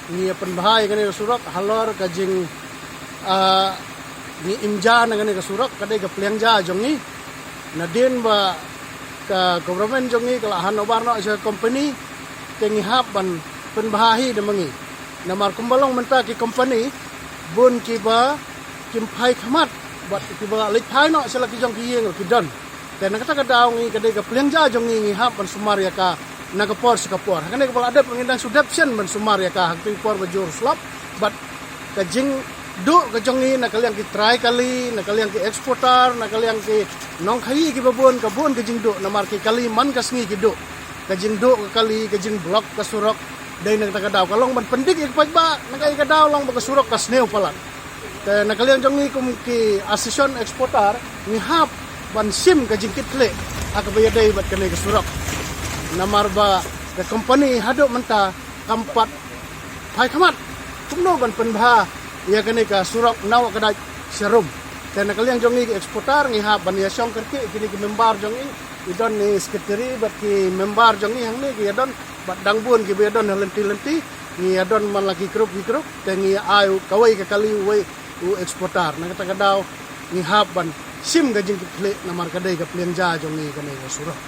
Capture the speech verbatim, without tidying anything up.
Ngi ïa pynbha ïa kane ka surok halor ka jing, ah, ngi im ja na kane ka surok, ka dei ka pliang ja jong ngi. Nadien ba ka government jong ngi ka la hand over noh sha company, te ngi hap ban pynbha hi da ma ngi. Namar kumba long mynta ki company bun kiba kim phai khmat, bad kiba leit phai noh sha la ki jong ki ïing ki don. Te na kata ka daw ngi, ka dei ka pliang ja jong ngi, ngi hap ban sumar ïa ka na ka por sha ka por. Ha kane kaba la dep ngi dang shu dep shen ban sumar ïa ka ha kata ka por ba jur slap. Bad ka jingduh ka jong ngi na ka liang ki trai kali, na ka liang ki exporter, na ka liang ki nongkhaïi kiba bun, ka bun ka jingduh namar ki kali man ka sngi ki duh. Ka jingduh ka kali, ka jingblock ka surok, dei na kata ka daw ka long ban pyndik ïa ka paidbah, na ka ïa ka daw long ba ka surok ka sniew palat. Te na ka liang jong ngi kum ki association exporter, ngi hap ban shim ka jingkitkhlieh ha kaba ïadei bad kane ka surok. Namar ba ka company haduh mynta kam pat phai khmat kumno ban pynbha ïa kane ka surok na Wahkdait sha Rum. Te na ka liang jong ngi ki exporter ngi hap ban ïashong kyrkieh kine ki member jong ngi, i don i secretary bad ki member jong ngi hangne ki ïadon, bad dang bun kiba ïadon ha lynti lynti. Ngi ïadon man la ki group ki group, te ngi ai u kawei ka kali uwei u exporter. Na kata ka daw ngi hap ban shim ka jingkitkhlieh namar ka dei ka pliang ja jong ngi kane ka surok.